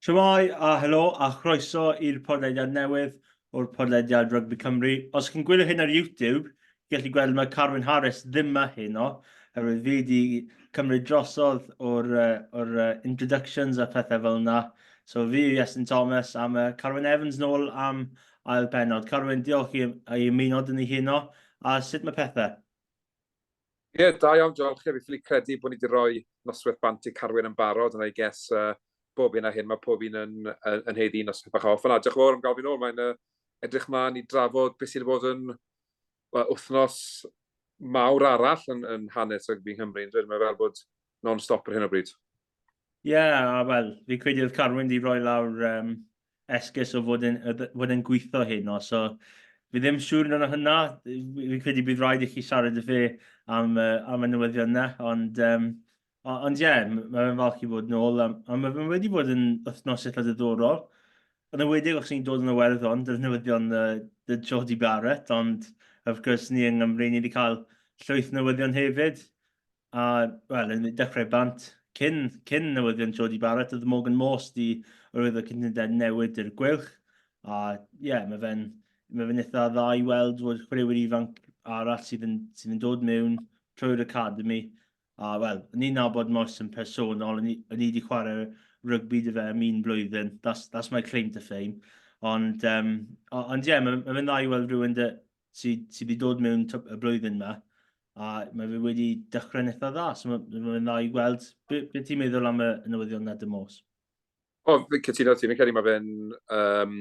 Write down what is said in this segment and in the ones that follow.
Shwmae a helo a chroeso i'r podlediad newydd o'r podlediad Rygbi Cymru. Os chi'n gwylio hyn ar YouTube, chi'n gallu gweld mae Carwyn Harris ddim yma heno, oherwydd fi wedi cymryd drosodd o'r, uh, or, uh, introductions a pethau fel yna. So fi yw Iestyn Thomas a mae Carwyn Evans nôl am ail bennod. Carwyn, diolch i, i ymuno dyn ni heno. A sut mae pethau? Ie, yeah, da iawn, diolch. Fi ffili credu bod ni wedi rhoi noswaith bant i Carwyn yn barod, and I guess uh, bob un a hyn, mae pob un yn, yn, yn heiddi noswaith bach off. Yna, diolch yn fawr am gael fi nôl. Mae'n uh, edrych mlaen i drafod beth sydd wedi bod yn well, wythnos mawr arall yn, yn hanes rygbi Nghymru. Yn dweud, mae fel bod non-stop ar hyn o bryd. Ie, yeah, a wel, fi credu oedd Carwyn wedi rhoi lawr um, esgus o fod yn, fod yn gweithio heno, so fi ddim siŵr yn hynna. Fi credu bydd rhaid i chi siarad â fe am, uh, am y newyddion yna, ond um, ond ie, yeah, mae fe'n falch i fod nôl, a, a mae fe wedi bod yn wythnos eitha diddorol. Yn enwedig os ni'n dod yn Iwerddon, dy'r newyddion uh, dy Jodie Barrett, ond of course ni yng Nghymru, ni wedi cael llwyth newyddion hefyd. A, wel, yn dechrau bant, cyn, cyn newyddion Jodie Barrett, oedd Morgan Morse di arwyddo cytundeb newid i'r Gweilch. A, ie, yeah, mae fe'n mae fe'n eitha dda i weld fod chwaraewyr ifanc arall sydd yn, sydd yn dod mewn trwy'r academy. A, wel, ni'n nabod Morse yn personol, o'n i, o'n i wedi chwarae rygbi dy fe am un blwyddyn. That's, that's my claim to fame. Ond, um, ond ie, yeah, mae, mae fe'n dda i weld rhywun dy, sydd sy wedi dod mewn y blwyddyn yma, a mae fe wedi dechrau'n eitha dda, so mae fe'n dda i gweld. Be, be ti'n meddwl am y newyddion na dy Mos? O, fi'n cytuno ti, fi'n credu mae fe'n um,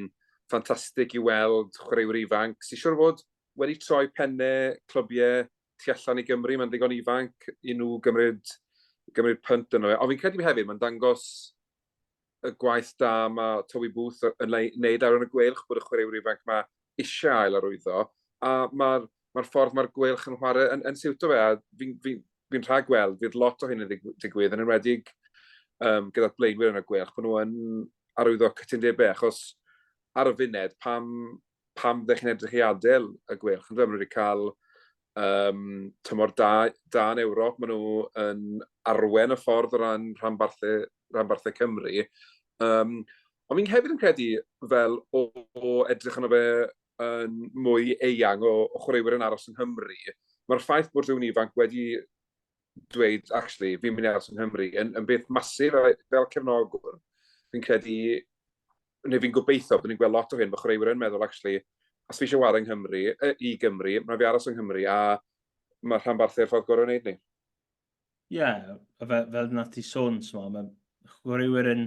ffantastig i weld chwaraewyr ifanc sy'n siŵr o fod wedi troi pennau clybiau tu allan i Gymru, mae'n ddigon ifanc i nhw gymryd, gymryd pynt yno fe. Ond fi'n credu hefyd, mae'n dangos y gwaith da mae Toby Booth yn wneud ar yn y Gweilch, bod y chwaraewyr ifanc yma eisiau ail arwyddo, a mae'r mae ffordd mae'r Gweilch yn chwarae yn, yn siwto fe, a fi'n fi, fi rhagweld fydd lot o hyn yn digwydd, yn enwedig um, gyda'r blaenwyr yn y Gweilch, bod nhw yn arwyddo cytundebau, achos ar y funed, pam, pam ddech chi'n edrych i adael y Gweilch? Yn dweud, maen nhw wedi cael um, tymor da, da yn Ewrop, maen nhw yn arwen y ffordd o ran rhanbarthau, rhanbarthau Cymru. Um, ond fi'n hefyd yn credu fel o, o edrych arno fe yn mwy eang o, o chwaraewyr yn aros yng Nghymru, mae'r ffaith bod rhywun ifanc wedi dweud, actually, fi'n mynd i aros yng Nghymru, yn, yn beth masif fel cefnogwr. Fi'n credu, neu fi'n gobeithio bod ni'n gweld lot o hyn, bod chwaraewyr yn meddwl, actually, os fi eisiau wario yng Nghymru, e, i Gymru, mae fi aros yng Nghymru, a mae rhanbarthau'r ffordd gorau o wneud ni. Ie, yeah, fel, fel nath ti sôn, so, mae chwaraewyr yn,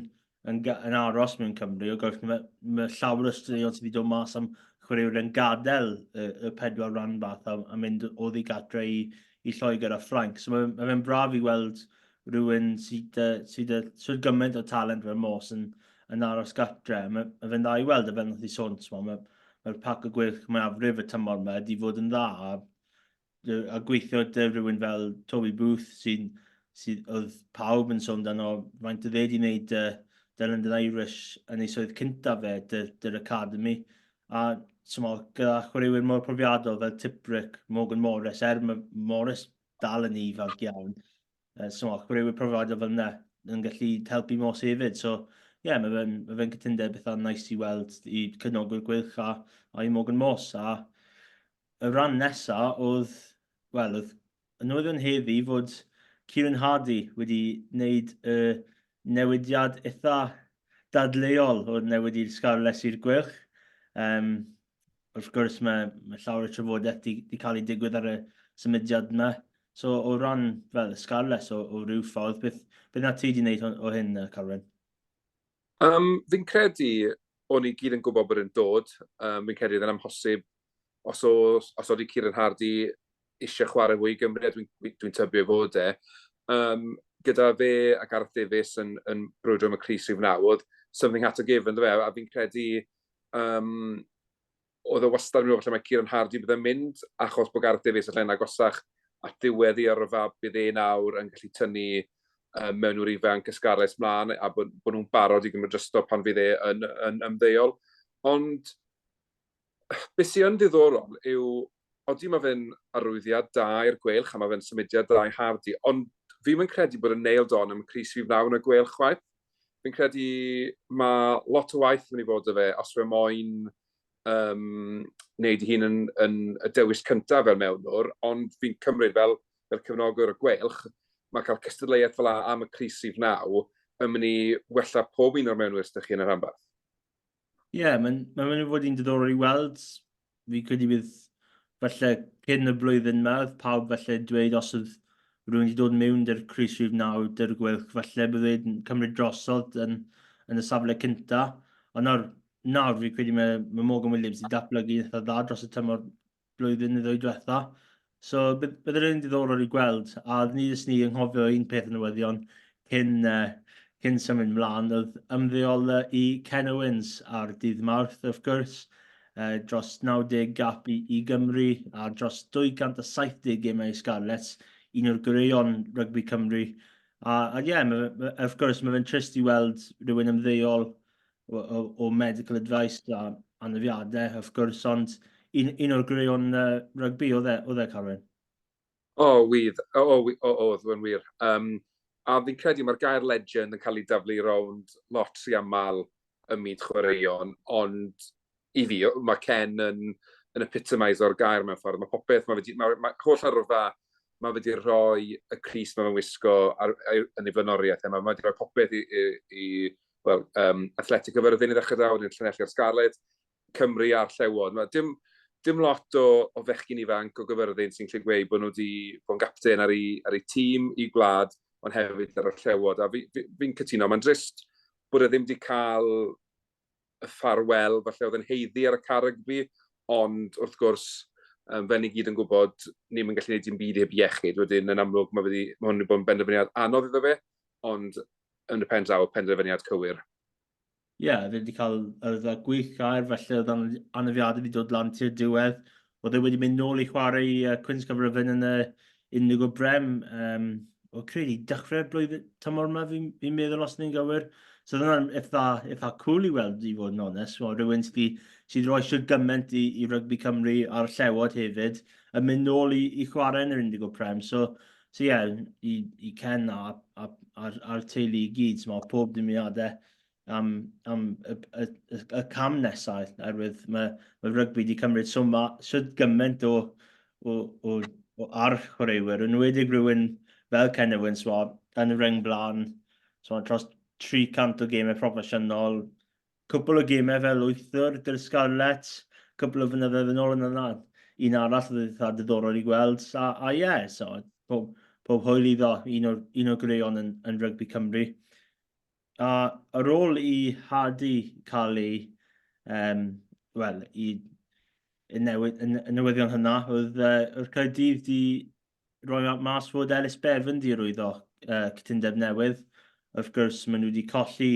yn, yn aros mewn Cymru, o gwrs mae, mae llawer o straeon sydd wedi dod mas am chwaraewyr yn gadael y, y pedwar rhanbarth a, a mynd oddi gatre i, i Lloegr a Ffrainc. So mae, mae fe'n braf i weld rhywun sydd sydd â sydd gymaint o talent fel Morse yn, yn aros gatre. Mae, mae fe'n dda i weld, a fel nath i sôn, mae'r mae pac o gweilch mwyafrif y tymor yma wedi fod yn dda, a, a gweithio dy rhywun fel Toby Booth sy'n sydd oedd pawb yn sôn amdano faint oedd e wedi wneud dy, dy London Irish yn ei swydd cyntaf fe, dy, dy'r Academy. A so, gyda chwaraewyr mor profiadol fel Tiprick, Morgan Morris, er mae Morris dal yn ifanc iawn. Uh, so, chwaraewyr profiadol fel yna yn gallu helpu Mos hefyd. So, ie, yeah, mae fe'n ma fe cytundeb eitha nice i weld i cynogwyr Gweilch a, a i Morgan Morse. A y rhan nesa oedd, wel, oedd y newyddion heddi fod Kieran Hardy wedi wneud y newidiad eitha dadleuol o'r newid i'r Scarlets i'r Gweilch. Um, wrth gwrs, mae, mae llawer o trafodaeth di, di cael ei digwydd ar y symudiad yma. So, o ran fel y Scarlets o, o ryw ffordd, beth, beth na ti wedi wneud o, o hyn, Carwyn? Um, fi'n credu o'n i gyd yn gwybod bod e'n dod. Um, fi'n credu oedd e'n amhosib os, os, os oedd Kieran Hardy eisiau chwarae fwy i Gymru, a dwi'n dwi, dwi tybio ei fod e. Um, gyda fe a Gareth Davies yn, yn brwydro am y crys rhif 9, oedd something had to give, ynddo fe, a fi'n credu um, oedd e wastad yn meddwl falle mae Kieran Hardy bydd e'n mynd, achos bod Gareth Davies allan agosach at ddiwedd ei yrfa, bydd e nawr yn gallu tynnu um, mewn o'r ifanc y Scarlets mlaen, a bod, bod nhw'n barod i gymryd drosto pan fydd e yn, yn ymddeol. Ond beth sy'n yn ddiddorol yw, odi mae fe'n arwyddiad da i'r Gweilch a mae fe'n symudiad da i Hardy, ond fi'm yn credu bod yn nailed on am y crys rhif 9 yn y Gweilch chwaith. Fi'n credu mae lot o waith yn mynd i fod 'da fe os fe moyn um, wneud ei hun yn, yn y dewis cyntaf fel mewnwr, ond fi'n cymryd fel, fel cefnogwr y Gweilch, mae cael cystadleuaeth fel am y crys rhif 9 yn mynd i wella pob un o'r mewnwyr sydd chi yn y rhanbarth. Ie, yeah, mae'n ma mynd i fod yn diddorol i weld. Fi credu bydd falle cyn y blwyddyn yma, oedd pawb falle dweud os oedd rhywun wedi dod mewn dy'r crys rhif 9 dy'r Gweilch, falle bydd e'n cymryd drosodd yn, yn y safle cynta. Ond nawr, nawr fi credu mae, mae Morgan Williams wedi datblygu eitha dda dros y tymor blwyddyn neu ddwy diwetha. So bydd, bydd yr un diddorol i gweld, a ni jyst ni ynghofio un peth yn newyddion cyn, uh, cyn symud mlaen, oedd ymddeol uh, i Ken Owens ar dydd Mawrth, wrth gwrs, uh, dros 90 gap i, i Gymru a dros 270 gemau i Scarlets, un o'r goreuon rygbi Cymru. A, a ie, yeah, wrth gwrs, mae fe'n trist i weld rhywun ymddeol o, o, o medical advice a anafiadau, wrth gwrs, ond un, un o'r gwreion uh, rygbi oedd e, oedd e, Carwyn? O, oh, wydd. O, oh, oh, oh, oedd, yn wir. Um, a fi'n credu mae'r gair legend yn cael ei daflu rownd lot rhy aml ym myd chwaraeon, ond i fi, mae Ken yn, yn epitomize o'r gair mewn ffordd. Mae popeth, mae wedi, mae, mae holl arfa, mae wedi rhoi y crys mae fe'n wisgo ar, ar, yn ei flaenoriaeth. E. Mae, mae wedi rhoi popeth i, i, i well, um, Athletic Cyfyrddin i ddechrau daw, wedyn Llanelli a'r Scarlets, Cymru a'r Llewod. Mae dim, dim lot o, o fechgyn ifanc o Gyfyrddin sy'n gallu gweud bod nhw wedi bod yn gapten ar ei, ar ei tîm i gwlad, ond hefyd ar y Llewod. A fi'n fi, fi, fi cytuno, mae'n drist bod e ddim wedi cael y ffarwel falle oedd yn haeddu ar y car rygbi, ond wrth gwrs, um, fel ni gyd yn gwybod, ni'n mynd gallu gwneud dim byd heb iechyd. Wedyn, yn amlwg, mae, wedi, mae hwn wedi bod yn benderfyniad anodd iddo fe, ond yn y pen draw, penderfyniad cywir. Ie, yeah, fe wedi cael yrfa gwych air, felly oedd anafiadau wedi dod lan tu'r diwedd. Oedd e wedi mynd nôl i chwarae i uh, Cwins Cyfrifyn yn y Indigo Brem. Um, o credu dechrau'r blwyddyn tymor yma, fi'n fi meddwl os ni'n gywir. So oedd hwnna'n eitha, eitha cool i weld, i fod yn onest. Well, rhywun sydd wedi sydd rhoi siwr gymaint i, i rygbi Cymru a'r Llewod hefyd, yn mynd nôl i, i chwarae yn yr Indigo Prem. So, so yeah, i, i Ken a, a, a'r, a'r teulu i gyd, so, pob dymuniadau am, am y, y, y, y cam nesaf, oherwydd mae, mae rygbi wedi cymryd so, ma, so gymaint o, o, o, o ar chwaraewyr, yn enwedig rhywun fel Ken Owens, so, yn y rheng blaen, so, dros 300 o gemau proffesiynol, cwpl o gemau fel wythwr dy'r Scarlets, cwpl o fynyddoedd yn ôl yn yna, un arall oedd eitha diddorol i gweld, a, a ie, yeah, so, pob, pob hwyl iddo, un o'r, un o'r gwreion yn, yn rygbi Cymru. A ar ôl i Hardy cael ei, um, wel, i, i newid, y newyddion hynna, oedd, uh, oedd Caerdydd di roi mas fod Ellis Bevan di arwyddo uh, cytundeb newydd. Wrth gwrs, maen nhw wedi colli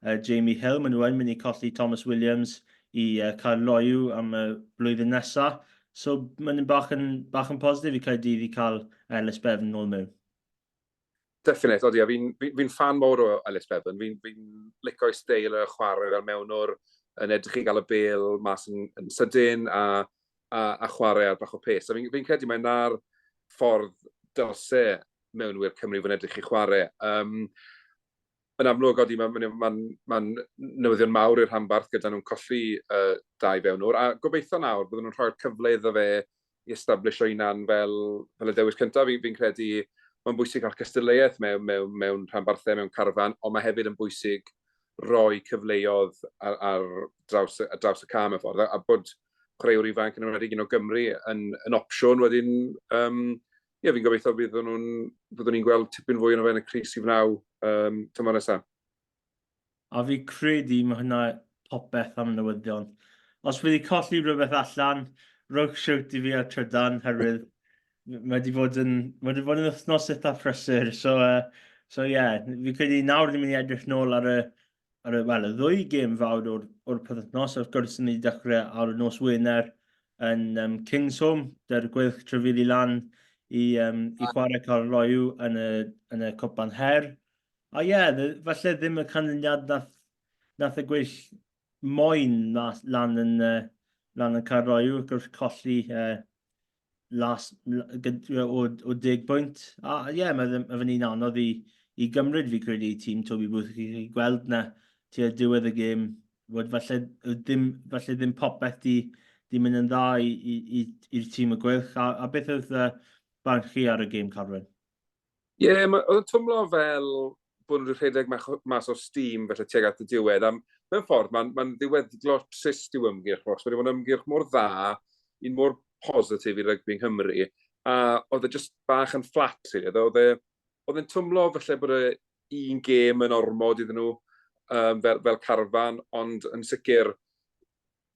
uh, Jamie Hill, maen nhw yn mynd i colli Thomas Williams i uh, Caerloyw am y blwyddyn nesaf. So, maen nhw'n bach yn, bach yn positif i Caerdydd i cael Ellis Bevan nôl mewn. Definite, odi, a fi'n fi, fi fan mawr o Ellis Bevan. Fi'n fi lico'i steil y chwarae fel mewnwr, yn edrych i gael y bel mas yn, yn sydyn a, a, a chwarae ar bach o pace. A fi'n fi credu mae na'r ffordd dylse mewnwyr Cymru fod yn edrych i chwarae. Um, yn amlwg, odi, mae'n ma, ma, ma newyddion mawr i'r rhanbarth gyda nhw'n colli uh, dau fewnwr, a gobeithio nawr bydden nhw'n rhoi'r cyfle iddo fe i establisho hunan fel, fel y dewis cyntaf. Fi'n fi credu mae'n bwysig cael cystadleuaeth mewn, mewn, mewn rhanbarthau, mewn carfan, ond mae hefyd yn bwysig rhoi cyfleoedd ar, ar, draws, ar draws y cam y ffordd, a, a bod chwaraewr ifanc yn enwedig un o Gymru yn, yn opsiwn wedyn, um, ie, fi'n gobeithio byddwn nhw'n, byddwn ni'n gweld tipyn fwy o'n fe yn y crys i fnaw um, tymor nesaf. A fi credu mae hwnna popeth am newyddion. Os fi wedi colli rhywbeth allan, rhowch siwt i fi ar trydan, herwydd mae wedi bod yn, mae wedi bod yn wythnos eitha prysur. So, uh, so yeah, fi credu nawr ni'n mynd i edrych nôl ar y, ar y, well, y ddwy gêm fawr o'r, or penwythnos. Wrth gwrs, ni wedi dechrau ar y nos Wener yn um, Kingsholm, dy'r Gweilch Trefili lan i, um, i chwarae Caerloyw yn y, yn y Cwpan Her. A ie, yeah, falle ddim y canlyniad nath, nath y Gweilch moyn lan yn, uh, lan yn Caerloyw, wrth gwrs colli uh, las, o, o deg bwynt. A ie, yeah, mae, mae fe'n un anodd i, i gymryd fi credu i tîm Toby Booth. Chi chi gweld na tua diwedd y gêm fod falle ddim, falle ddim popeth di, di mynd yn dda i'r tîm y Gweilch. A, a beth oedd barn chi ar y gêm, Carwyn? Ie, yeah, oedd yn twmlo fel bod nhw wedi rhedeg mas o steam felly tuag at y diwedd. A mewn ffordd, mae'n ma ddiweddglo trist i'w ymgyrch, achos wedi bod yn ymgyrch mor dda, un mor positif i rygbi yng Nghymru, a oedd e just bach yn fflat, really. Oedd e, oedd e'n twmlo falle bod e un gêm yn ormod iddyn nhw um, fel, fel carfan, ond yn sicr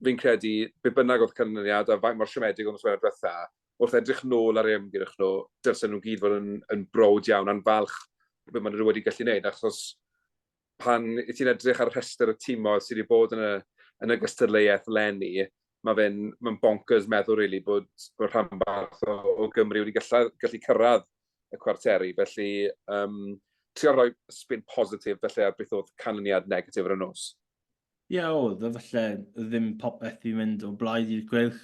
fi'n credu, be bynnag oedd canlyniad a faint mor siomedig oedd y diwetha, wrth edrych nôl ar eu ymgyrch nhw, dylsen nhw gyd fod yn, yn browd iawn a'n falch be maen nhw wedi gallu gwneud, achos pan i ti'n edrych ar rhestr y timoedd sydd wedi bod yn y, yn y gystadleuaeth leni, mae fe'n ma bonkers meddwl, really, bod, bod rhanbarth o, o Gymru wedi gallu, gallu cyrraedd y cwarteri. Felly, um, trio rhoi spin positif felly ar beth oedd canlyniad negatif ar y nos. Ie, yeah, oedd, a falle ddim popeth i mynd o blaid i'r Gweilch.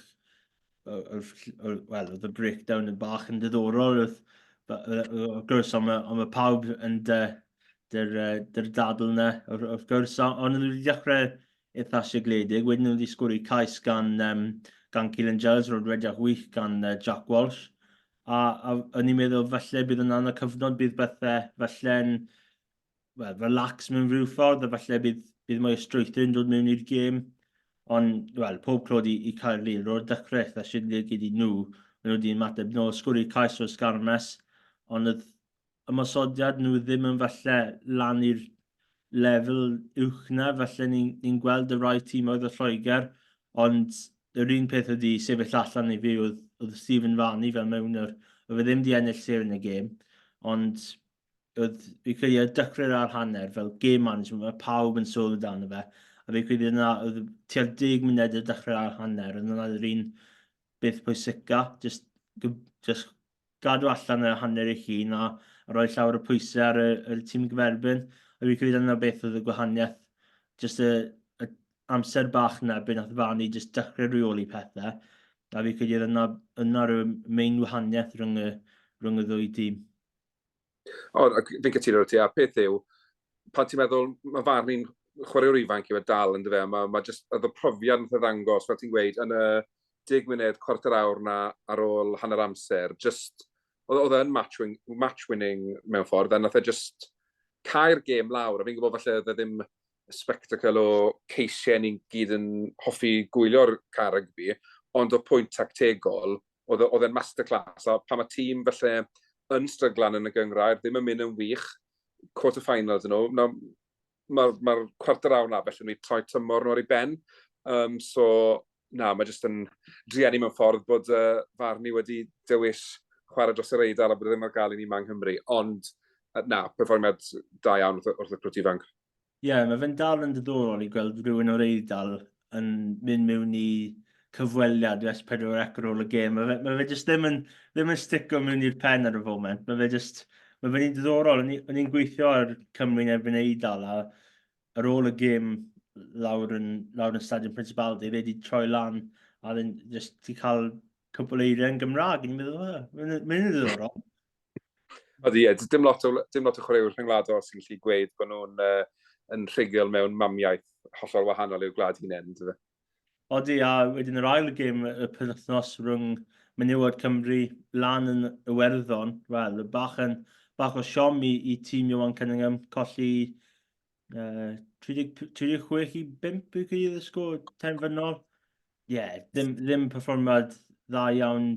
Wel, oedd y breakdown yn bach yn diddorol. Oedd, wrth gwrs, ond mae, ond mae pawb yn dy, dy'r, dy'r dadl yna, wrth gwrs. Ond nhw wedi dechrau eitha sigledig. Wedyn nhw wedi sgori cais gan, um, gan Keelan Giles, roedd rediad wych gan uh, Jack Walsh. A, a o'n i'n meddwl falle bydd yna yn y cyfnod bydd bethau falle'n well, relax mewn rhyw ffordd, a falle bydd, bydd mwy o strwythur yn dod mewn i'r gêm. Ond, wel, pob clod i, i Caerlŷr, o'r dechrau eitha sigledig i nhw, maen nhw wedi ymateb nôl, sgwri'r cais o'r sgarmes, ond oedd ymosodiad nhw ddim yn falle lan i'r lefel uwch na, falle ni'n ni gweld y rai tîmoedd o Lloegr, ond yr un peth wedi sefyll allan i fi oedd, oedd Stephen Varney fel mewnwr, oedd e ddim wedi ennill sêr yn y gêm, ond oedd fi credu ar dechrau'r ar hanner fel game management, mae pawb yn sôn amdano fe, a fi credu yna oedd tua'r 10 munud ar dechrau'r ar hanner, oedd yna yr un beth pwysica, just, just gadw allan y hanner eich hun a, a rhoi llawer o pwysau ar y, y tîm gyferbyn. A fi credu yna beth oedd y gwahaniaeth, just y, y amser bach yna, beth nath Varney just dechrau rheoli pethau. A fi credu yna, yna y main wahaniaeth rhwng y, rhwng y ddwy dîm. O, fi'n cytuno ti, a peth yw, pan ti'n meddwl, mae Varney'n chwaraewr ifanc yw e dal yn dyfe, mae, mae just, oedd y profiad yn ddangos, fel ti'n gweud, yn y 10 munud, cwarter awr na ar ôl hanner amser, just, oedd e'n match, win, match winning mewn ffordd, a nath e just cau'r gêm lawr, a fi'n gwybod falle oedd e ddim spectacle o ceisiau ni'n gyd yn hoffi gwylio'r car rygbi, ond o pwynt tactegol, oedd e, oedd e'n masterclass, a pan mae tîm falle yn stryglan yn y gynghrair, ddim yn mynd yn wych, quarter finals yn nhw, mae'r ma, ma cwarter awr na felly nhw'n troi tymor nhw ar ei ben. Um, so, na, mae jyst yn drueni mewn ffordd bod uh, Varney wedi dewis chwarae dros yr Eidal a bod e ddim ar gael i ni yma yng Nghymru. Ond, na, perfformiad da iawn wrth, wrth y crwt ifanc. Ie, yeah, mae fe'n dal yn diddorol i gweld rhywun o'r Eidal yn mynd mewn i cyfweliad i S4C ar ôl y gêm. Mae fe, mae fe jyst ddim yn, ddim yn stico mewn i'r pen ar y foment. Mae fe jyst, mae fe'n diddorol. O'n i'n gweithio ar Cymru'n erbyn Eidal a ar ôl y gêm lawr yn, lawr yn Stadiwm Principality, fe wedi troi lan a then just ti cael cwpl eiriau yn Gymraeg. O'n i'n meddwl, mae'n ddiddorol. Ydy, ie, dim lot o, dim lot o chwaraewyr rhyngwladol sy'n gallu gweud bod nhw'n uh, yn rhugl mewn mamiaith hollol wahanol i'w gwlad hunain, yndyfe? Odi, a wedyn yr ail gêm y penwythnos rhwng menywod Cymru lan yn Iwerddon, wel, bach, yn, bach o siom i, i tîm Ioan Cunningham, colli uh, 30, 36 i 5 yw credu y sgôr terfynol. Ie, yeah, ddim, ddim perfformiad dda iawn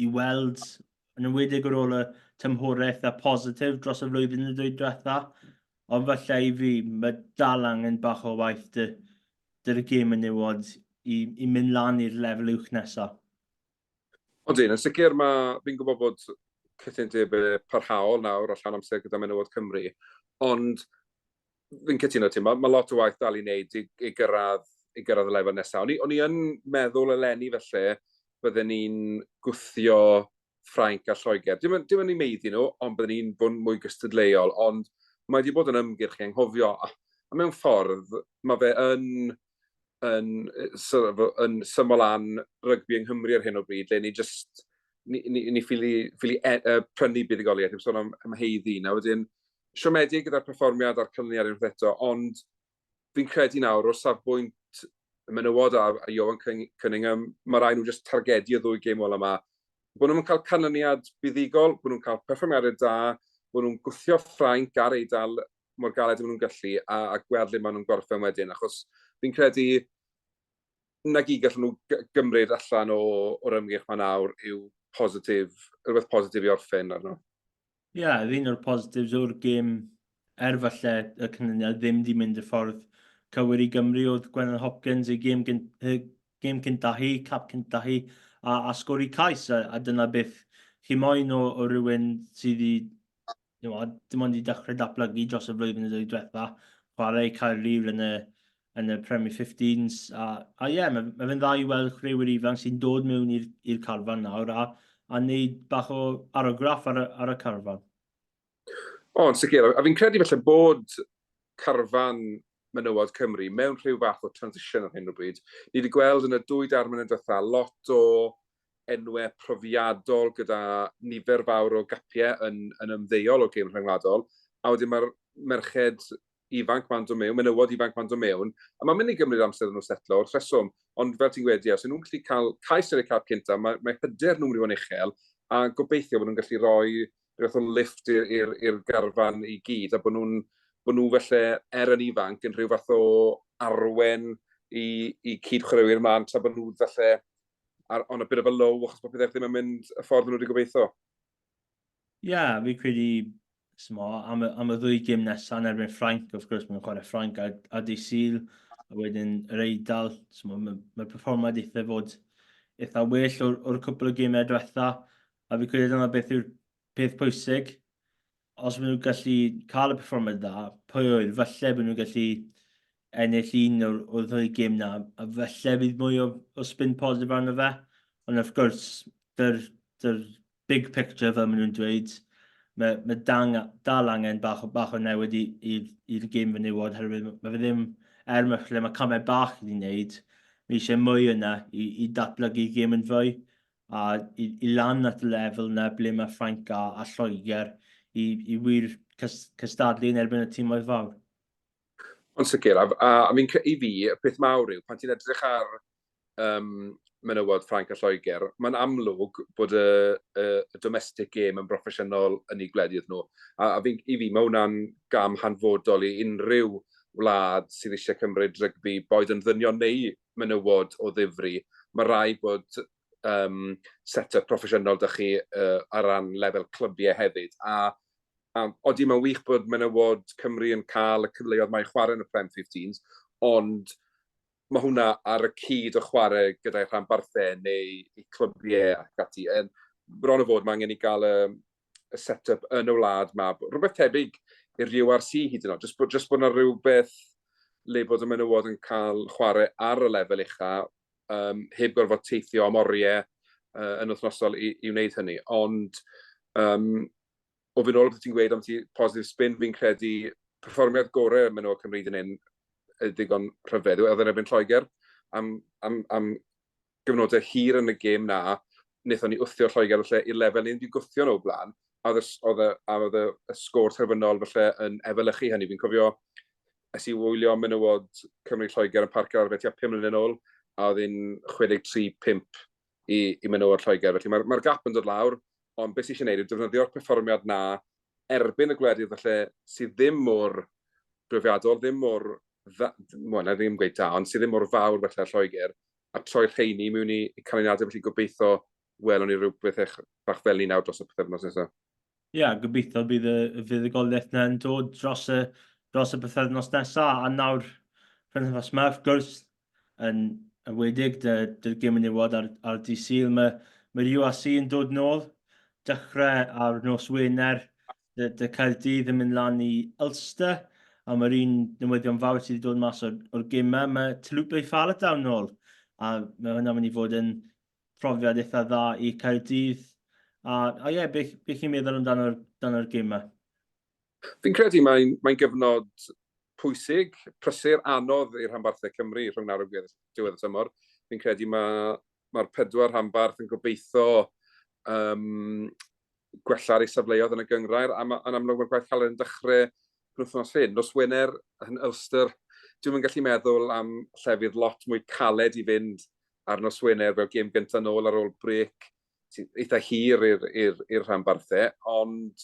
i weld, yn enwedig ar ôl y tymhorau eitha positif dros y flwyddyn y dwy diwetha. Ond falle i fi, mae dal angen bach o waith dy, dy'r gêm yn newod i, i mynd lan i'r lefel uwch nesaf. Ond un, yn sicr mae, fi'n gwybod bod cytundebau parhaol nawr a llawn amser gyda Menywod Cymru, ond fi'n cytuno ti, mae, mae lot o waith dal i wneud i, i, gyrraedd, i gyrraedd y lefel nesaf. O'n i, o'n i yn meddwl eleni felly bydden ni'n gwthio Ffrainc a Lloegr. Dim, dim yn ei meiddi nhw, ond bydden ni'n bod mwy gystadleuol, ond mae wedi bod yn ymgyrch i anghofio. A, a mewn ffordd, mae fe yn, yn, sort of, yn syml lan rygbi yng Nghymru ar hyn o bryd, le ni just, ni, ni, ni ffili, ffili e, uh, prynu buddugoliaeth, heb sôn am, am haeddu. Na wedyn, siomedig gyda'r perfformiad a'r canlyniad unwaith eto, ond fi'n credu nawr o safbwynt y menywod a, a Ioan Cunningham, mae rhaid nhw jyst targedu y ddwy gêm ola yma. Bod nhw'n cael canlyniad buddugol, bod nhw'n cael perfformiadau da, bod nhw'n gwthio Ffrainc a'r Eidal mor galed â maen nhw'n gallu a, a gweld le maen nhw'n gorffen wedyn, achos fi'n credu na gyd gallen nhw gymryd allan o, o'r ymgyrch ma nawr yw positif, rhywbeth positif i orffen arno. Ie, yeah, un o'r positives o'r gêm, er falle y canlyniad ddim di mynd y ffordd cywir i Gymru, oedd Gwennan Hopkins ei gêm, gêm cynta hi, cap cynta hi, a, a sgori cais, a, a dyna beth chi moyn o, o rhywun sydd wedi you dim ond i dechrau datblygu dros y flwyddyn y ddwy diwetha, chwarae i Caerlŷr yn y, yn y Premier 15s, a, a ie, yeah, mae, mae fe'n dda i weld chwaraewyr ifanc sy'n dod mewn i'r carfan nawr a, a wneud bach o argraff ar, ar y carfan. O, yn sicr, a fi'n credu felly bod carfan menywod Cymru mewn rhyw fath o transition ar hyn o bryd. Ni wedi gweld yn y dwy dair mlynedd diwetha lot o enwau profiadol gyda nifer fawr o gapiau yn, yn ymddeol o gêm rhyngwladol, a wedyn mae'r merched ifanc ma'n dod mewn, menywod ifanc ma'n dod mewn, a mae'n mynd i gymryd amser iddyn nhw setlo wrth reswm, ond fel ti'n gweud, ie, os nhw'n gallu cael cais ar eu cap cynta, mae, mae hyder nhw'n mynd i fod yn uchel, a gobeithio bod nhw'n gallu rhoi rhyw fath o lift i'r garfan i gyd, a bod nhw'n bod nhw felly, er yn ifanc, yn rhyw fath o arwen i, i cyd-chwaraewyr mlaen, tra bod nhw falle ar, on a bit of a low, achos bod pethau ddim yn mynd y ffordd nhw wedi gobeithio. Ie, yeah, fi credu, smo, am, y, am y ddwy gym nesaf yn erbyn Ffrainc, wrth gwrs, mae'n chwarae Ffrainc a, a Di Sul, a wedyn yr Eidal, smo, mae'r mae perfformiad eitha fod eitha well o'r, or cwpl o gymau diwetha, a fi credu dyna beth yw'r peth pwysig, os maen nhw'n gallu cael y perfformiad dda, pwy oer, falle bod nhw'n gallu ennill un o'r, o'r ddwy gêm na, a falle bydd mwy o, o spin positif arno fe. Ond wrth gwrs, dy'r, dy'r big picture fel maen nhw'n dweud, mae, mae dang, dal angen bach, bach o newid i'r gêm fenywod, herwydd mae fe ddim, er mae, lle mae camau bach i wneud, mae eisiau mwy yna i, i datblygu gêm yn fwy. a i, i lan at y lefel yna ble mae Ffrainc a, a Lloegr i, i wir cystadlu yn erbyn y tîmoedd fawr. Ond sicr, a, a, a fi'n, i fi, y peth mawr yw, pan ti'n edrych ar um, menywod Ffrainc a Lloegr, mae'n amlwg bod y, y, y domestic game yn broffesiynol yn eu gwledydd nhw. A, a fi, i fi, mae hwnna'n gam hanfodol i unrhyw wlad sydd eisiau cymryd rygbi, boed yn ddynion neu menywod o ddifri, mae rhaid bod um, set-up proffesiynol da chi uh, ar ran lefel clybiau hefyd. A, a odi, mae'n wych bod menywod Cymru yn cael y cyfleoedd mae chwarae yn y Prem 15s, ond mae hwnna ar y cyd o chwarae gyda'i rhanbarthau neu eu clybiau ac ati. En, bron o fod, mae angen i gael y, y set-up yn y wlad ma. Rhywbeth tebyg i'r URC hyd yn oed. Just bod, just bod yna rhywbeth le bod y menywod yn cael chwarae ar y lefel ucha, um, heb gorfod teithio am oriau uh, yn wythnosol i, i wneud hynny. Ond um, o fynd ôl beth ti'n gweud am ti positive spin, fi'n credu perfformiad gorau menywod Cymru dyn hyn ddigon rhyfedd. Oedd yn erbyn Lloegr am, am, am gyfnodau hir yn y gêm na, wnaethon ni wthio Lloegr falle i'r lefel ni wedi gwthio nhw o blaen, a oedd y, oedd y, a oedd y, y sgôr terfynol falle yn efelychu hynny. Fi'n cofio, es i wylio menywod Cymru Lloegr yn Parc yr Arfau tua 5 mlynedd yn ôl, a oedd hi'n 63-5 i, i menywod Lloegr. Felly mae'r mae gap yn dod lawr, ond beth sydd eisiau gwneud yw defnyddio'r perfformiad na erbyn y gwledydd falle sydd ddim mor brofiadol, ddim mor dda, wel, na ddim gweud da, ond sydd ddim mor fawr felly â Lloegr, a troi'r rheini mewn i, i canlyniadau, felly gobeithio welwn ni rhywbeth eich bach fel ni nawr dros y pythefnos nesaf. Ie, yeah, gobeithio bydd y, y fuddugoliaeth yna yn dod dros y, dros y pythefnos nesaf, a nawr penwythnos yma, wrth gwrs, yn enwedig dy, dy'r gêm menywod ar, ar dydd Sul. Mae, mae'r URC yn dod nôl, dechrau ar nos Wener, dy, dy Caerdydd yn mynd lan i Ulster, a mae'r un newyddion fawr sydd wedi dod mas o'r, or gêm yma, mae Taulupe Faletau nôl, a mae hwnna'n mynd i fod yn profiad eitha dda i Caerdydd. A, a ie, beth, beth chi'n meddwl amdano'r amdano gêm yma? Fi'n credu mae'n mae gyfnod pwysig, prysur, anodd i'r rhanbarthau Cymru rhwng nawr a diwedd y tymor. Fi'n credu mae'r mae pedwar rhanbarth yn gobeithio um, gwella ar ei safleoedd yn y gynghrair, a ma, yn amlwg mae'r gwaith caled yn dechrau penwythnos hyn. Nos Wener yn Ulster, dwi'm yn gallu meddwl am llefydd lot mwy caled i fynd ar nos Wener fel gêm gyntaf nôl ar ôl brêc sy'n eitha hir i'r rhanbarthau, ond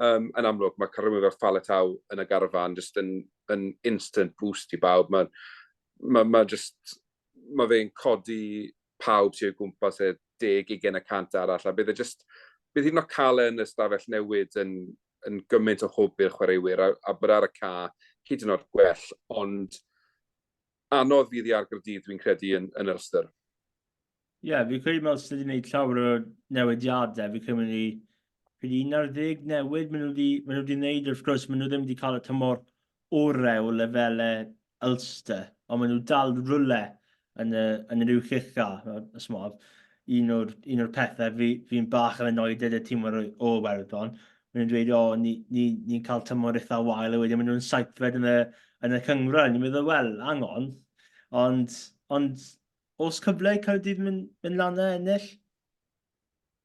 yn amlwg mae cael rhywun fel Faletau yn y garfan jyst yn instant boost i bawb. Mae ma, ma just, ma fe'n codi pawb sy'n o'i gwmpas e 10-20% arall, a bydd e just, bydd hyd yn oed cael e yn y stafell newid yn gymaint o hwb i'r chwaraewyr, a bod ar y ca hyd yn oed gwell, ond anodd fydd i ar Gaerdydd, dwi'n credu, yn Ulster. Ie, yeah, fi'n credu mae Ulster wedi gwneud llawer o newidiadau. Fi'n credu maen nhw 11 newid maen nhw wedi, maen nhw wedi gwneud. Wrth gwrs, maen nhw ddim wedi cael y tymor orau o lefelau Ulster, ond maen nhw dal rhywle yn yr uwch ucha. Ysmodd, un o'r pethau fi bach yn annoyed y tîm o Iwerddon, maen nhw'n dweud, o, ni'n ni, ni cael tymor eitha wael, a wedyn maen nhw'n saithfed yn y cynghrair. Ni'n meddwl, wel, hang on. Ond oes cyfle i Caerdydd mynd lan a ennill?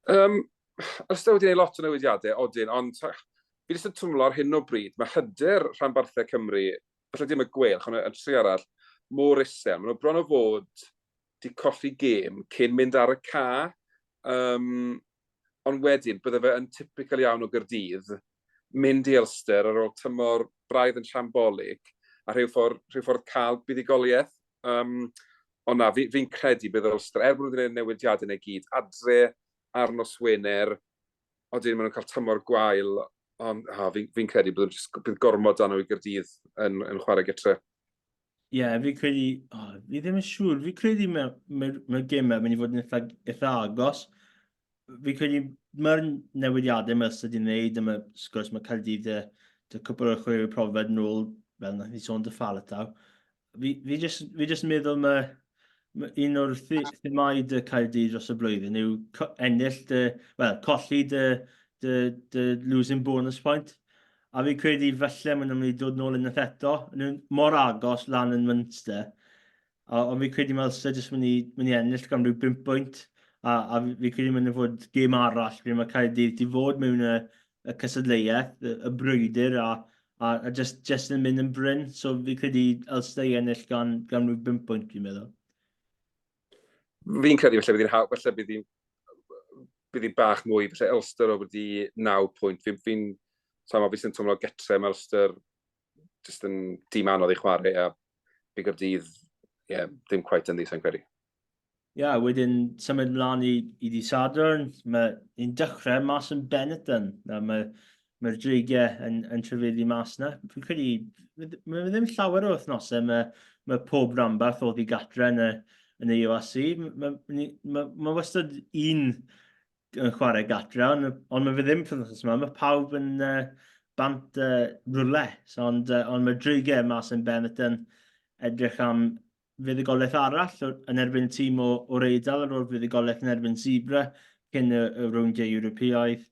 Ulster wedi gwneud lot o newidiadau, odyn, ond fi jyst yn twmlo ar hyn o bryd, mae hyder rhanbarthau Cymru, falle dim y Gweilch, ond y tri arall, mor isel. Maen nhw bron o fod di colli gêm cyn mynd ar y ca. Ond wedyn, bydde fe yn typical iawn o Gaerdydd mynd i Ulster ar ôl tymor braidd yn shambolic a rhyw ffordd cael buddugoliaeth. Ond na, fi credu bydd Ulster, er bod nhw wedi gwneud newidiadau neu gyd, adre ar nos Wener, odyn maen nhw'n cael tymor gwael, ond fi'n fi credu bydd gormod dan nhw i Gaerdydd yn chwarae gytre. Ie, yeah, fi credu, oh, fi ddim yn siŵr, fi credu mae'r mae gemau mynd i fod yn eitha agos. Fi credu mae'r newidiadau mae Ulster wedi wneud, a mae, sgwrs, mae Caerdydd dy cwpl o chwaraewyr profiad nôl, fel nath ni sôn dy Faletau. Fi just meddwl mae un o'r themau dy Caerdydd dros y blwyddyn yw ennill dy, wel, colli dy losing bonus point. A fi credu falle maen nhw'n mynd i dod nôl unwaith eto. Nhw'n mor agos lan yn Munster. Ond fi credu mae Ulster jyst mynd i ennill gan rhyw 5 bwynt. A fi credu mynd i fod gêm arall ble mae Caerdydd di fod mewn y cystadleuaeth, y brwydr a just yn mynd yn brin. So fi credu Ulster i ennill gan rhyw 5 bwynt, fi'n meddwl. Fi'n credu falle bydd hi bach mwy, falle Ulster o wedi 9 pwynt. Fi sy'n twmlo getre, mae Ulster jyst yn dîm anodd i chwarae a fi Gaerdydd, ie, yeah, ddim quite yn ddi, sa'n credu. Ie, yeah, wedyn symud mlaen i di Sadwrn, mae ni'n dechrau mas yn Benetton. Mae'r Dreigiau yn trafeili mas na. Fi'n credu, mae ddim llawer o wythnosau mae pob rhanbarth oddi gatre yn y URC. Mae wastad un yn chwarae gatre, ond mae fe ddim wythnos yma. Mae pawb yn bant rwle. So, ond mae Dreigiau mas yn Benetton edrych am fuddugoliaeth arall yn erbyn tîm o'r Eidal ar ôl fuddugoliaeth yn erbyn Zebre cyn y rowndiau Ewropeaidd.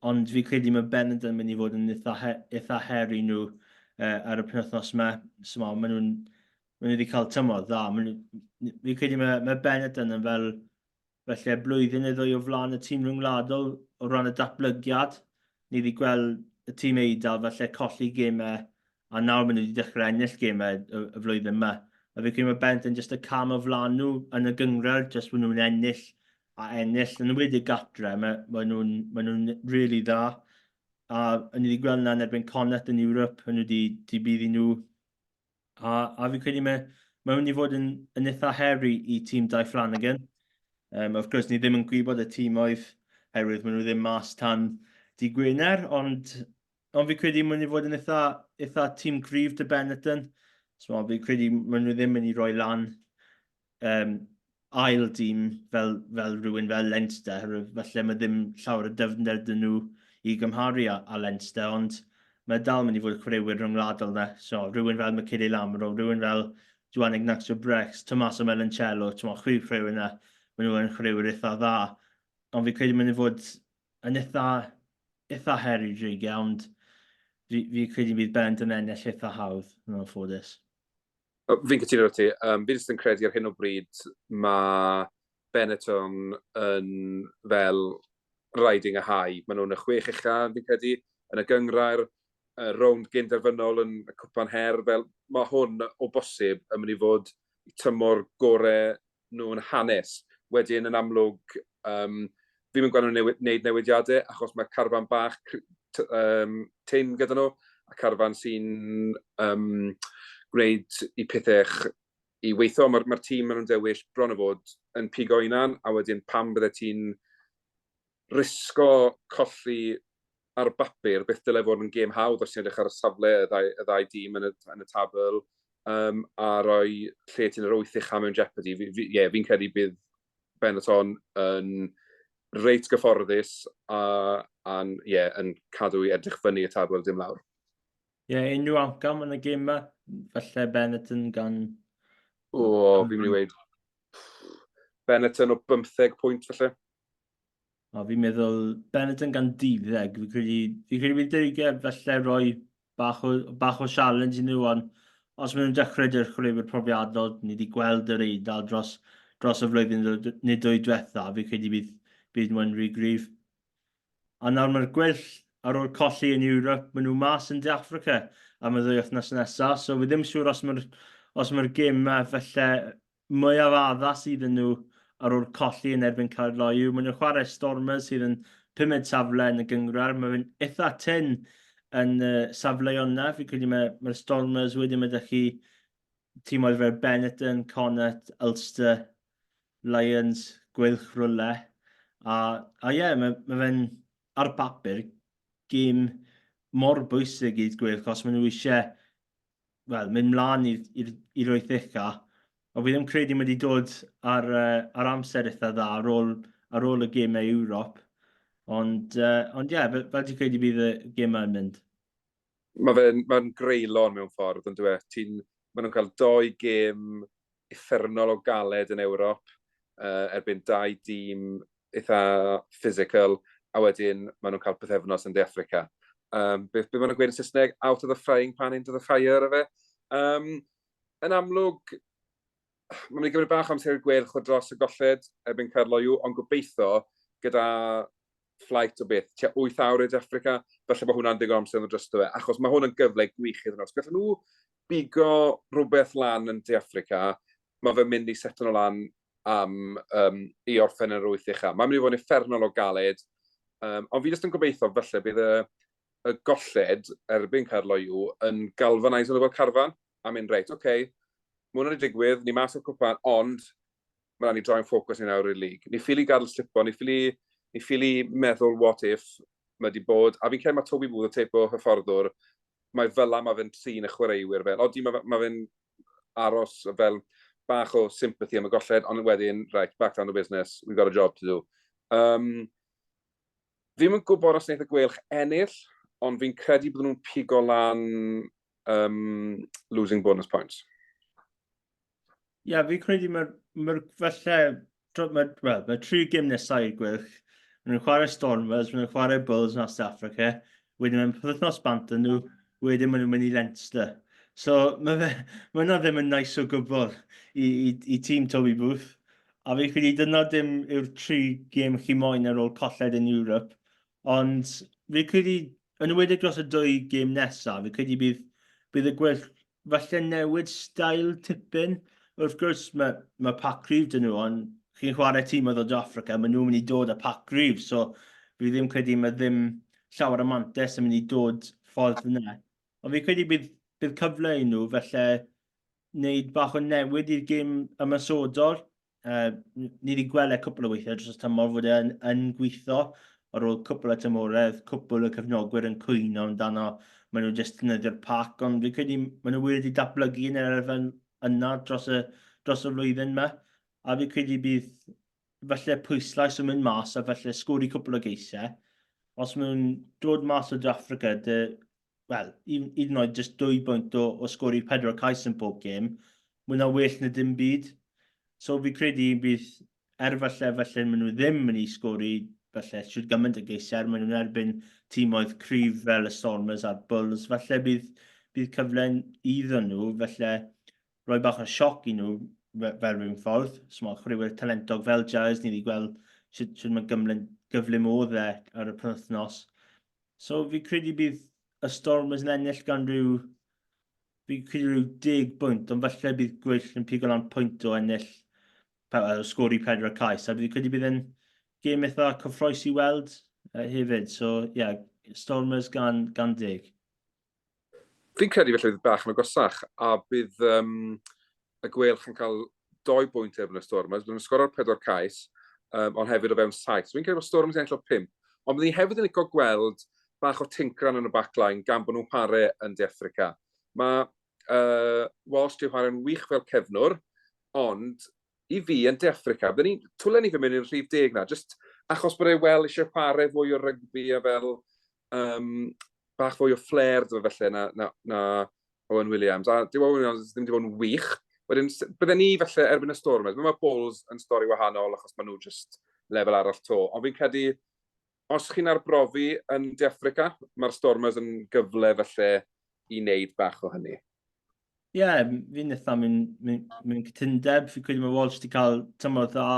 Ond fi credu mae Benetton yn mynd i fod yn eitha her i nhw ar y penwythnos yma. So, maen nhw wedi cael tymor dda. Fi credu mae Benetton yn fel felly blwyddyn neu ddwy o flaen y tîm rhyngwladol o ran y datblygiad. Ni wedi gweld y tîm Eidal falle colli gemau a nawr maen nhw wedi dechrau ennill gemau y flwyddyn yma. A fi credu mae Benetton jyst y cam o flaen nhw yn y gynghrair, jyst maen nhw'n ennill a ennill. Yn wedi gatre, mae nhw'n really dda. A ni wedi gweld yna yn erbyn Connacht yn Ewrop, maen nhw wedi di bydd i nhw. A fi credu mae mynd i fod yn eitha her i tîm Dai Flanagan. Of course, ni ddim yn gwybod y tîmoedd, herwydd maen nhw ddim mas tan di Gwener, ond fi credu mynd i fod yn eitha tîm cryf dy Benetton. So, fi credu maen nhw ddim mynd i roi lan ail dîm fel rhywun fel Leinster, herwydd falle mae ddim llawer o dyfnder dyn nhw i gymharu â Leinster, ond mae dal mynd i fod chwaraewyr rhyngwladol na. So, rhywun fel Michele Lamaro, rhywun fel Juan Ignacio Brex, Tommaso Menoncello, ti'n chwaraewyr yna, maen nhw yn chwaraewyr eitha dda. Ond fi credu mynd i fod yn eitha her i Dreigiau, ond fi credu bydd Benetton yn ennill eitha hawdd, yn anffodus. Fi'n cytuno ti. Fi jyst yn credu ar hyn o bryd mae Benetton yn fel riding a high. Maen nhw'n y chwech ucha, fi'n credu, yn y gynghrair, y rownd gyn-derfynol yn y Cwpan Her, fel mae hwn o bosib yn mynd i fod tymor gorau nhw yn hanes. Wedyn, yn amlwg, fi'm yn gweld nhw'n newid, wneud newidiadau, achos mae carfan bach tynn gyda nhw, a carfan sy'n gwneud i pethau i weithio. Mae'r tîm maen nhw'n dewis bron o fod yn pigo hunan, a wedyn pam bydde ti'n risgo colli ar bapur beth dylai fod yn gêm hawdd os ti'n edrych ar y safle y ddau dîm yn y tabl, a rhoi lle ti'n yr wyth ucha mewn jeopardy. Fi, fi, yeah, fi'n credu bydd Benetton yn reit gyfforddus a yeah, yn cadw i edrych fyny y tabl, dim lawr. Ie, yeah, unrhyw outcome yn y gêm yma? Falle Benetton gan... O, fi'n mynd i weud Benetton o 15 pwynt falle. O, fi'n meddwl Benetton gan 12. Fi'n credu bydd Dreigiau falle roi bach o challenge i nhw, ond os maen nhw'n dechrau dy'r chwaraewyr profiadol, ni wedi gweld yr Eidal dros y flwyddyn neu dwy diwetha, fi'n credu bydd nhw'n rhy gryf. A nawr mae'r Gweilch ar ôl colli yn Ewrop, maen nhw mas yn De Affrica am y ddwy wythnos nesaf, so fi ddim siŵr os mae'r gemau falle mwyaf addas iddyn nhw ar ôl colli yn erbyn Caerloyw. Maen nhw'n chwarae Stormers sydd yn pumed safle yn y gynghrair. Mae fe'n eitha tynn yn y safleoedd yna. Fi'n credu mae Stormers wedyn mae ydych chi tîmoedd fel Benetton, Connacht, Ulster, Lions, Gweilch rywle. A ie, yeah, mae fe'n ar bapur gêm mor bwysig i'r Gweilch os maen nhw eisiau, wel, mynd mlaen i'r wyth ucha. Ond fi ddim credu mae wedi dod ar amser eitha dda ar ôl y gemau Ewrop. Ond ie, yeah, fel ti'n credu bydd y gemau yn mynd? Mae fe'n ma greulon mewn ffordd, yn dweud. Maen nhw'n cael dou gêm uffernol o galed yn Ewrop, erbyn dau dîm eitha physical, a wedyn maen nhw'n cael pythefnos yn De Affrica. Beth maen nhw'n gweud yn Saesneg? "Out of the frying pan into the fire", efe. Yn amlwg, mae'n mynd i gymryd bach amser i'r Gweilch o dros y golled erbyn Caerloyw, ond gobeithio gyda flight o beth, tua 8 awr i De Affrica, falle bod hwnna'n digon amser yn drosto fe, achos mae hwn yn gyfle gwych iddyn nhw. Os gallen nhw bigo rhywbeth lan yn De Affrica, mae fe'n mynd i seto nhw lan am i orffen yn yr wyth ucha. Mae'n mynd i fod yn uffernol o galed, ond fi jyst yn gobeithio falle bydd y golled erbyn Caerloyw yn galvanise nhw fel carfan, a mynd, "Reit, oce, okay, mae hwnna wedi digwydd, ni mas o'r cwpan, ond mae rhaid ni droi'n ffocws ni nawr i'r lig. Ni ffili gadael slipo, ni ffili meddwl what if mae wedi bod," a fi'n credu mae Toby Booth y teip o hyfforddwr, mae fel la mae fe'n trin y chwaraewyr fel, odi mae fe'n aros fel bach o sympathy am y golled, ond wedyn, "Right, back down to business, we've got a job to do." Fi'm yn gwybod os wneith y Gweilch ennill, ond fi'n credu bod nhw'n pigo lan losing bonus points. Ie, yeah, fi'n credu mae'r falle, well, mae tri gêm nesaf i'r Gweilch. Maen nhw'n chwarae Stormers, maen nhw'n chwarae Bulls yn De Africa, wedyn mae'n pythefnos bant yn nhw, wedyn maen nhw'n mynd i Leinster. So mae hwnna ddim yn nice o gwbl i tîm Toby Booth. A fi credu dyna dim yw'r tri gêm chi moyn ar ôl colled yn Europe. Ond fi credu, yn enwedig dros y dwy gêm nesaf, fi credu bydd y Gweilch falle newid style tipyn. Wrth gwrs, mae pac cryf dyn nhw, ond chi'n chwarae tîm o ddod o Africa, maen nhw'n mynd i dod â pac cryf, so fi ddim credu mae ddim llawer o mantais yn mynd i dod ffordd yna. Ond fi credu bydd cyfle i nhw, felly wneud bach o newid i'r gêm ymosodol. Ni wedi gweld e cwpl o weithiau dros y tymor fod e'n yn gweithio ar ôl cwpl o tymoredd, cwpl o cefnogwyr yn cwyno amdano, maen nhw jyst defnyddio'r pac, ond fi'n credu maen nhw wedi datblygu yn yr elfen yna dros y flwyddyn yma, a fi'n credu bydd falle pwyslais yn mynd mas a falle sgori cwpl o geisiau. Os maen nhw'n dod mas o De Affrica, dy, wel, hyd yn oed jyst 2 bwynt o sgori pedwar cais yn pob gêm, mae hwnna well na dim byd. So fi credu bydd, er falle maen nhw ddim yn mynd i sgori falle siwr gymaint o geisiau, maen nhw'n erbyn tîmoedd cryf fel y Stormers a'r Bulls, falle bydd cyfle iddyn nhw, falle rhoi bach o sioc i nhw fel rhywun ffordd. So mae chwaraewyr talentog fel Giles, ni wedi gweld sut mae gymaint, gyflym oedd e ar y penwythnos. So fi credu bydd y Stormers yn ennill gan rhyw, fi credu rhyw 10 bwynt, ond falle bydd Gweilch yn pigo lan pwynt o ennill, o sgori pedwar cais, a fi credu bydd yn gêm eitha cyffroes i weld hefyd. So, ie, yeah, Stormers gan, gan deg. Fi'n credu felly bydd bach yn agosach, a bydd um, y Gweilch yn cael doi bwynt erbyn y Stormers, bydd nhw'n sgoro'r pedwar cais, um, ond hefyd o fewn saith. So fi'n credu bod Stormers yn ennill o pump. Ond bydd ni hefyd yn licio gweld bach o tincran yn y backline gan bod nhw'n pare yn De Affrica. Mae Walsh di chwarae'n wych fel cefnwr, ond i fi yn De Affrica, byddwn ni, twlen ni fe mewn i'r rhif deg na, just achos bod e wel eisiau chwarae fwy o rygbi a fel um, bach fwy o flair dyma felly na, na, na Owen Williams. A dyw Owen Williams ddim wedi bod yn wych. Wedyn, bydden ni falle erbyn y Stormers, mae Bulls yn stori wahanol achos maen nhw just lefel arall to. Ond fi'n credu, os chi'n arbrofi yn De Affrica, mae'r Stormers yn gyfle falle i wneud bach o hynny. Ie, yeah, fi'n eitha mewn, mewn, mewn cytundeb. Fi'n credu mae Walsh wedi cael tymor dda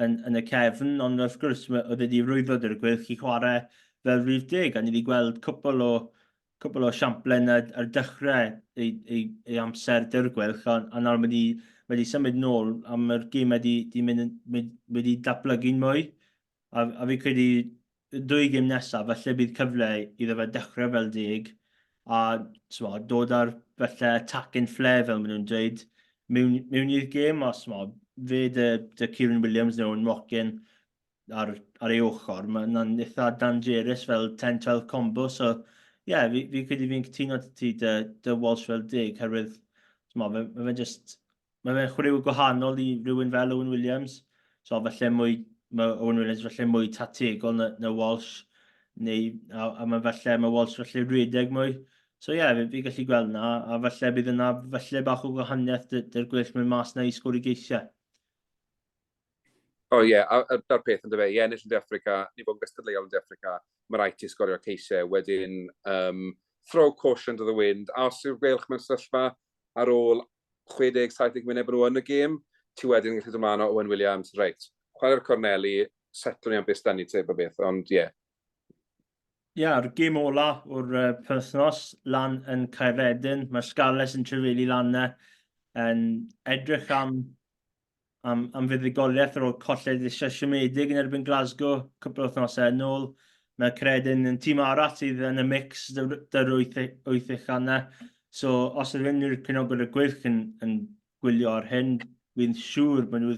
yn, yn y cefn, ond wrth gwrs oedd e wedi rwyddo dy'r Gweilch i chwarae fel rhif deg, a ni wedi gweld cwpl o, cwpl o siamplen ar, ar dechrau ei, ei, ei amser dy'r Gweilch, a, a nawr mae wedi, mae wedi symud nôl, a mae'r gêm wedi, wedi, mynd, wedi datblygu'n mwy. A, a fi credu y dwy gêm nesaf, falle bydd cyfle iddo fe dechrau fel deg a sma, dod ar falle attacking flair fel maen nhw'n dweud mewn, mewn i'r gêm a sma, fe dy, dy Kieran Williams neu Owen Watkin ar, ar ei ochr, mae yna'n eitha dangerous fel 10-12 combo, so ie, yeah, fi, fi credu fi'n cytuno ti dy, dy Walsh fel deg, herwydd sma, fe, mae fe just Mae fe'n chwaraewr gwahanol i rhywun fel Owen Williams. So falle mwy, mae Owen Williams falle mwy tategol na, na Walsh, neu, a, a mae falle, mae Walsh falle rhedeg mwy. So ie, yeah, fi, fi gallu gweld na, a falle bydd yna falle bach o gwahaniaeth dy'r gwell mynd mas na i sgori geisiau. O oh, ie, yeah, a, a da'r peth yn dyfe, i ennill yn De Affrica, ni fod yn gystadleuol yn De Affrica, mae rhaid ti sgorio ceisiau, wedyn um, throw caution to the wind, a os yw'r Gweilch mewn sefyllfa ar ôl 60-70 munud bod nhw yn y gêm, ti wedyn yn gallu dod mlaen o Owen Williams, reit, chwarae'r corneli, setlwn ni am beth sdan ni teip o beth, ond ie. Yeah. Ie, yeah, a'r gêm ola o'r uh, penwythnos lan yn Caeredin, mae'r Scarlets yn trefelu lan yna, yn edrych am am, am fuddugoliaeth ar ôl colled eisiau siomedig yn erbyn Glasgow cwpl o wythnosau yn ôl. Mae Credin yn tîm arall sydd yn y mix dy'r wyth, wyth uchanna. So, os ydyn unrhyw cefnogwyr y Gweilch yn, yn gwylio ar hyn, fi'n siŵr bod nhw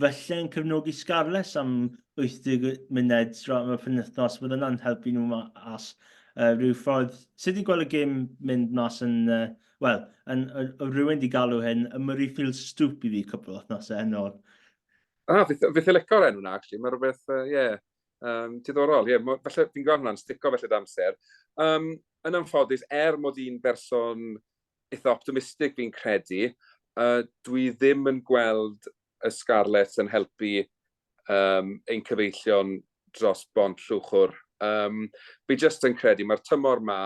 felly yn cefnogi Scarlets am 80 munud dros y penwythnos. Bydd yna'n helpu nhw mas uh, rhyw ffordd. Sut i'n gweld y gêm mynd mas yn uh, Wel, yn, yn, yn rhywun di galw hyn y Murrayfield Stoop i fi cwpl o wythnosau yn ôl. Ah, fi, fi licio'r enw na, actually. Mae rhywbeth, ie, uh, yeah, um, diddorol. Ie, yeah, falle fi'n gweld hwnna'n stico felly amser. Um, yn anffodus, er mod i'n berson eitha optimistig fi'n credu, uh, dwi ddim yn gweld y Scarlets yn helpu um, ein cyfeillion dros bont Llwchwr. Um, fi jyst yn credu, mae'r tymor ma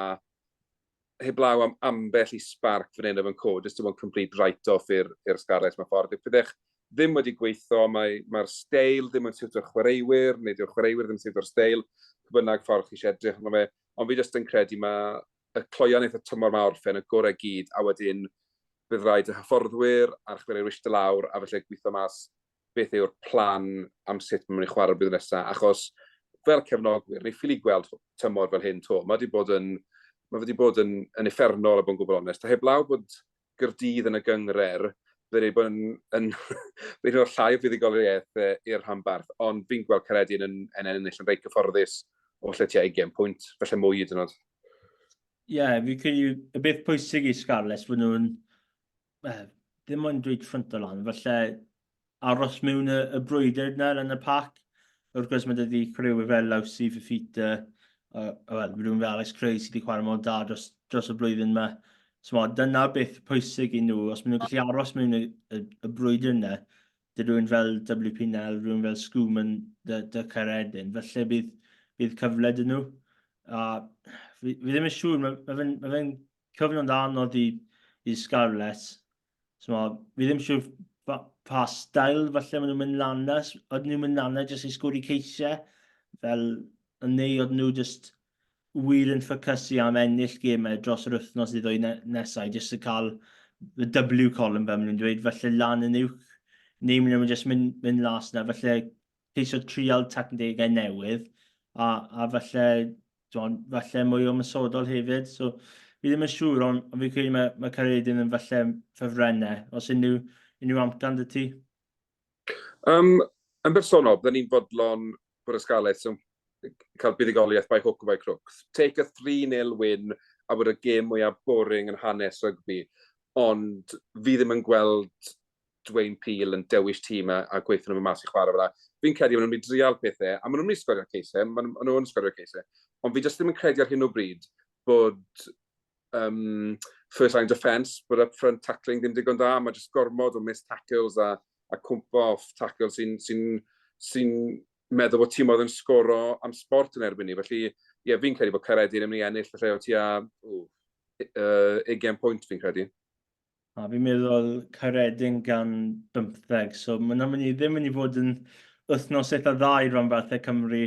heblaw am ambell i sparc fan hyn a fan 'co, jyst dim ond complete write-off i'r Scarlets mewn ffordd. Dyw pethau ddim wedi gweithio, mae'r mae steil ddim yn siwto'r chwaraewyr, neu dyw'r chwaraewyr ddim yn siwto'r steil, pwy bynnag ffordd chi eisiau edrych arno fe. Ond fi jyst yn credu mae y cloion eitha tymor ma orffen y gorau gyd, a wedyn bydd rhaid y hyfforddwyr a'r chwaraewyr eistedd lawr a felly gweithio mas beth yw'r plan am sut mae'n mynd i chwarae'r blwyddyn nesaf, achos fel cefnogwyr, ni ffili gweld tymor fel hyn to. Mae wedi bod yn, mae wedi bod yn, yn uffernol, a bod yn gwbl onest. A heblaw bod Gyrdydd yn y gyngrer, bydde wedi bod yn, yn, yn rhoi llai o fuddugoliaeth i'r rhanbarth, ond fi'n gweld Caeredin yn, yn ennill yn reit gyfforddus o lle tua 20 pwynt, felly mwy hyd yn oed. Ie, yeah, fi'n credu y beth pwysig i Scarlets fod nhw'n well, ddim ond dweud ffrynt o lan, falle aros mewn y, y brwydr yna yn y pac. Wrth gwrs mae dydy chwaraewyr fel Lawsi, Fifita, uh, well, rhywun fel Alex Cray sydd wedi chwarae mor da dros, dros y blwyddyn yma. So, dyna beth pwysig i nhw, os maen nhw'n gallu aros mewn y, y, y brwydr yna, dy rhywun fel WP Nel, rhywun fel Scoomon, dy, dy Caeredin, felly bydd, bydd cyfle dyn nhw. A fi, fi ddim yn siŵr, mae, mae fe'n ma fe cyfnod anodd i, i Scarlets. So, ma, fi ddim siŵr pa, pa stael falle maen nhw'n mynd lan na. Ydyn nhw'n mynd lan na jyst i sgori ceisiau? Fel, neu oedd nhw just wir yn ffocysu am ennill gemau dros yr wythnos neu ddwy nesau, jyst i cael y W column fel maen nhw'n dweud, falle lan yn uwch, neu maen nhw'n jyst mynd, mynd las na, falle ceisio trial tactegau newydd, a, a falle, dwan, falle mwy o ymosodol hefyd. So, fi ddim yn siŵr, ond on fi'n credu mae, mae Caeredin yn falle ffefrennau. Os unrhyw, unrhyw amcan dy ti? Um, yn bersonol, byddwn ni'n fodlon bod y Scarlets yn cael buddugoliaeth by hook or by crook. Take a 3-0 win a bod y gêm mwyaf boring yn hanes rygbi. Ond fi ddim yn gweld Dwayne Peel yn dewis tîm a, a gweithio nhw'n mas i chwarae fel Fi'n credu maen nhw'n mynd i drial pethau, a maen nhw'n mynd i sgorio ceisau, maen nhw'n sgorio ceisau. Ond fi jyst ddim yn credu ar hyn o bryd bod um, first line defence, bod up front tackling ddim digon da, mae jyst gormod o missed tackles a, a cwmpo off tackles sy'n sy sy meddwl bod tîm oedd yn sgoro am sport yn erbyn ni. Felly, ie, yeah, fi'n credu bod Caeredin yn mynd i ennill felly o tua uh, 20 pwynt fi'n credu. A fi'n meddwl Caeredin gan bymtheg, so mae'n mynd i ddim mynd i fod yn wythnos eitha dda i ranbarthau Cymru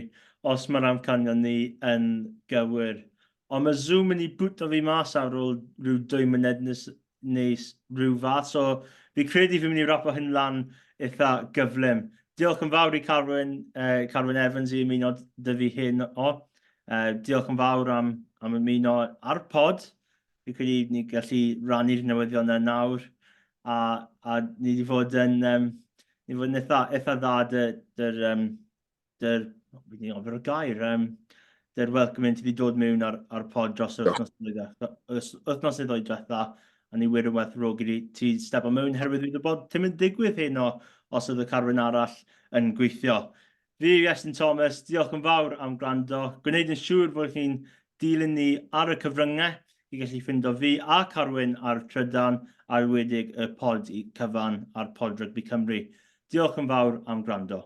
os mae'r amcanion ni yn gywir. Ond mae Zoom yn i bwto fi mas ar ôl rhyw dwy myned nes, neu rhyw fath, so fi credu fi'n mynd i wrapo hyn lan eitha gyflym. Diolch yn fawr i Carwyn, uh, Carwyn Evans i ymuno dy fi hyn o. Uh, diolch yn fawr am, am ymuno ar pod. Fi'n credu ni gallu rannu'r newyddion yna nawr, a, a ni wedi fod yn, um, ni wedi fod yn eitha, eitha dda dy, dy'r, um, dy'r, fi wedi gofio'r gair, um, dy'r welcoming ti wedi dod mewn ar, ar pod dros yr wythnos wythnos neu ddwy diwetha, a ni wir yn werthfawrogi ti, ti stepo mewn, herwydd fi wedi bod ti'n mynd digwydd heno os oedd y carwyn arall yn gweithio. Fi yw Iestyn Thomas, diolch yn fawr am gwrando. Gwneud yn siŵr fod chi'n dilyn ni ar y cyfryngau i gallu ffindo fi a Carwyn ar Trydan a'r wedig y pod i cyfan ar Pod Rygbi Cymru. Diolch yn fawr am gwrando.